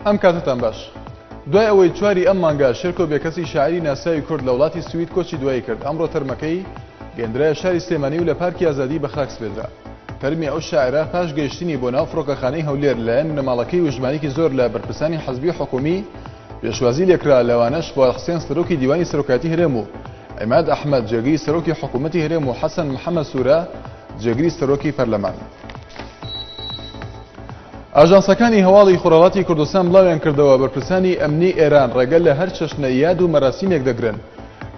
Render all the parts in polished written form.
ئەم کاتەتان باش. دوای ئەوەی چواری ئەم مانگە شێرکۆ بێکەسی شاعیری ناسراوی کورد لە وڵاتی سوید کۆچی دوایی کرد، ئەمڕۆ تەرمەکەی گەیەندرایە شاری سلێمانی و لە پارکی ئازادی بە خاک سپێردرا. تەرمی ئەو شاعیرە پاش گەیشتنی بۆ ناو فڕۆکەخانەی هەولێر لەلایەن بنەماڵەکەی و ژمارەیەکی زۆر لە بەرپرسانی حزبی و حکومی پێشوازی لێکرا، لەوانەش فواد حسێن سەرۆکی دیوانی سەرۆکایەتی هەرێم و عیماد ئەحمەد جێگری سەرۆکی حکوومەتی هەرێم و حەسەن محەمەد سوورە جێگری سەرۆکی پەرلەمان. ئاژانسەکانی هەواڵی خۆرهەڵاتی کوردستان بڵاویان کردەوە بەرپرسانی ئەمنی ئێران ڕێگە لە هەر چەشنە یاد و مەراسیمێک دەگرن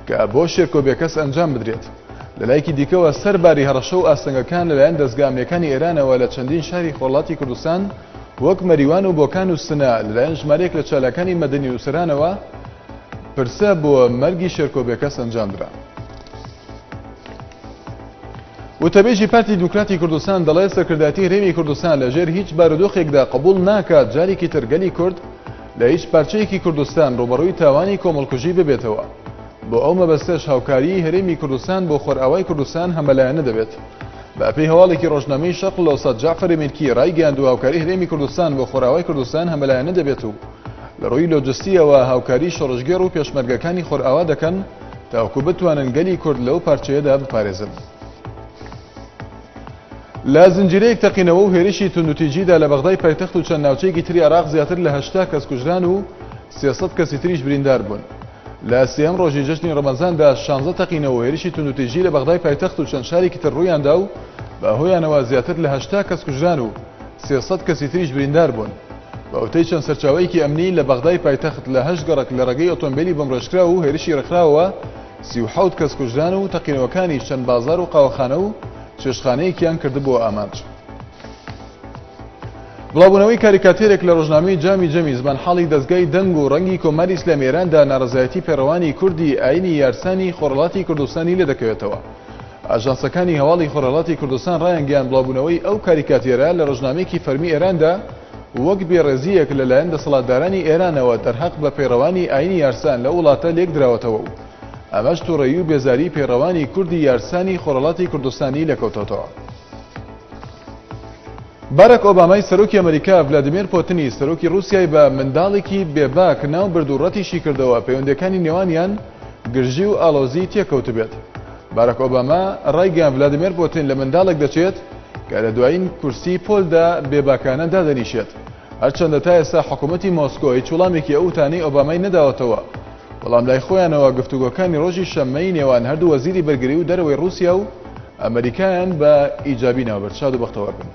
کە بۆ شێرکۆ بێکەس ئەنجام بدرێت. لە لایەکی دیکەوە سەرباری هەڕەشە و ئاستەنگەکان لەلایەن دەزگا ئەمنیەکانی ئێرانەوە لە چەندین شاری خۆرهەڵاتی کوردستان وەک مەریوان و بۆکان و سنە لەلایەن ژمارەیەک لە چالاکانی مەدەنی و نووسەرانەوە پرسە بۆ مەرگی شێرکۆ بێکەس ئەنجامدرا. وتەبێژی پارتی دیموکراتی کوردستان دەڵێت سەرکردایەتی هەرێمی کوردستان لەژێر هیچ بارودۆخێکدا قبوڵ ناکات جارێکی تر گەلی کورد لە هیچ پارچەیەکی کوردستان ڕووبەڕووی تاوانی کۆمەڵکوژی ببێتەوە. بۆ ئەو مەبەستەش هاوکاریی هەرێمی کوردستان بۆ خۆرئاوای کوردستان هەمەلایەنە دەبێت. بەپێی هەواڵێکی ڕۆژنامەی شەرق الاوسط جەعفەر میرکی ڕایگەیاندووە هاوکاری هەرێمی کوردستان بۆ خۆرئاوای کوردستان هەمەلایەنە دەبێت و لە ڕووی لۆجستییەوە هاوکاری شۆڕشگێڕ و پێشمەرگەکانی خۆرئاوا دەکەن تاوەکو بتوانن گەلی کورد لەو پارچەیەدا بپارێزن. لە زنجیرەیەک تەقینەوە و هێرشی توندوتیژیدا لە بەغدای پایتەخت و چەند ناوچەیەکی تری عێراق زیاتر لە 80 کەس کوژران و 300 کەسی تریش بریندار بوون. لە سێیەم ڕۆژی جەژنی ڕەمەزاندا شانزە تەقینەوە و هێرشی توندوتیژی لە بەغدای پایتەخت و چەند شارێکی تر ڕوویاندا و بە هۆیانەوە زیاتر لە 80 کەس کوژران و 300 کەسی تریش بریندار بوون. بە وتەی چەند سەرچاوەیەکی ئەمنی لە بەغدای پایتەخت لە هەشت گەڕەک لە ڕێگەی ئۆتۆمبێلی بۆمبڕێژکراو و هێرشی ڕێکخراوەوە 37 کەس کوژران و تەقینەوەکانیش چەند بازاڕ و قاوەخانە و چێشتخانەیەکیان کردبووە ئامانج. بڵاوبوونەوەی کاریکاتێرێک لە ڕۆژنامەی جامی جەمی زمانحاڵی دەزگای دەنگ و ڕەنگی کۆماری ئیسلامی ئێراندا ناڕەزایەتی پەیڕەوانی کوردی ئایینی یارسانی خۆرهەڵاتی کوردستانی لێدەکەوێتەوە. ئاژانسەکانی هەواڵی خۆرهەڵاتی کوردستان ڕایانگەیاند بڵاوبوونەوەی ئەو کاریکاتێرە لە ڕۆژنامەیەکی فەرمی ئێراندا وەک بێڕێزییەک لەلایەن دەسەڵاتدارانی ئێرانەوە دەرهەق بە پەیڕەوانی ئایینی یارسان لەو وڵاتە لێکدراوەتەوە و ئەمەش توڕەیی و بێزاریی پەیڕەوانی کوردی یارسانی خۆرهەڵاتی کوردستانی لێکەوتۆتەوە. باراک ئۆبامای سەرۆکی ئەمریکا ڤلادیمێر پۆتنی سەرۆکی ڕووسیای بە منداڵێکی بێباک ناوبرد و ڕەتیشی کردەوە پەیوەندییەکانی نێوانیان گرژی و ئاڵۆزی تێکەوتبێت. باراک ئۆباما ڕایگەیاند ڤلادیمێر پۆتین لە منداڵێک دەچێت کە لە دوایین کورسی پۆلدا بێباکانە دادەنیشێت. هەرچەندە تا ئێستا حکوومەتی مۆسکۆ هیچ وڵامێکی ئەو وتانەی ئۆبامای نەداوەتەوە، بەڵام لای خۆیانەوە گفتوگۆکانی ڕۆژی شەممەی نێوان هەردوو وەزیری بەرگری و دەرەوەی ڕووسیا و ئەمریکایان بە ئیجابی ناوبرد. شاد و بەختەوەر بن.